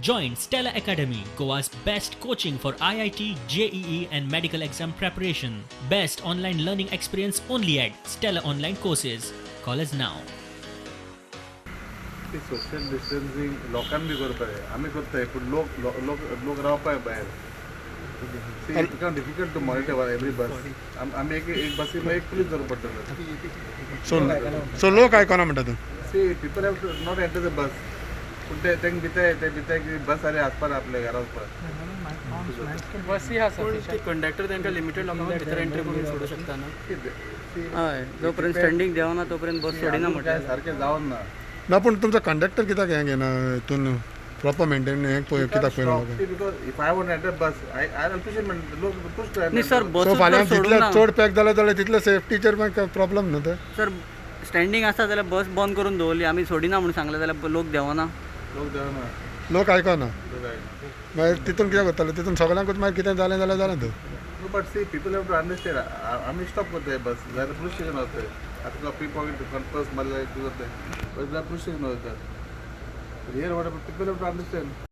Join Stella Academy, Goa's best coaching for IIT, JEE, and medical exam preparation. Best online learning experience only at Stella Online Courses. Call us now. ती social distancing लोकांनी बी करपाक जाय. आमी करताय पूण लोक लोक लोक रावपाक भायर. It become difficult to monitor every bus. आमी एक एक बसी एक पुलीस दवरप पडटलो. सो सो लोक आयकना म्हणटा तूं? See, people have to not enter the bus, पूण ते तांकां भिताय, ते भिताय की बस आरे आसपाक आपल्या घरा वचपाक. बसी आसा. पूण ती कंडक्टर तांकां लिमिटेड लोकांक भितर एंट्री करून सोडूं शकता न्हू? हय, जोपर्यंत स्टँडींग देंवना तोपर्यंत बस सोडिना. काय म्हटल्यार सारकें जावन ना. ना, पूण तुमचो कंडक्टर कित्याक हें घेना हितून, प्रॉपर मेंटेन हें पळय कित्याक पळयना लोकांक? Because if I want enter bus, I appreciate लोक पुश. न्ही सर, सो बसूच फाल्यां जर सोडूंक जितले ना चड पॅक जाले जाल्यार तितले सेफ्टीचेर मागीर प्रॉब्लम न्हू ते. सर, स्टँडींग आसा जाल्यार बस बंद करून दवरली, आमी सोडिना म्हणून सांगलें जाल्यार लोक देंवना. लोक देवना. लोक आयकना. लोक आयकना. मागीर तितून कितें करतले? तितून सगळ्यांकूच मागीर कितें जालें जाल्यार जालें तर. No, but see, people have to understand. आमी स्टॉप करताय बस जाल्यार पुलीस स्टेशन वताय. आतां तुका पी पॉकेट पर्स मारल्यार कितें जाताय, बस जाल्यार पुलीस स्टेशन वयता. Here what people have to understand.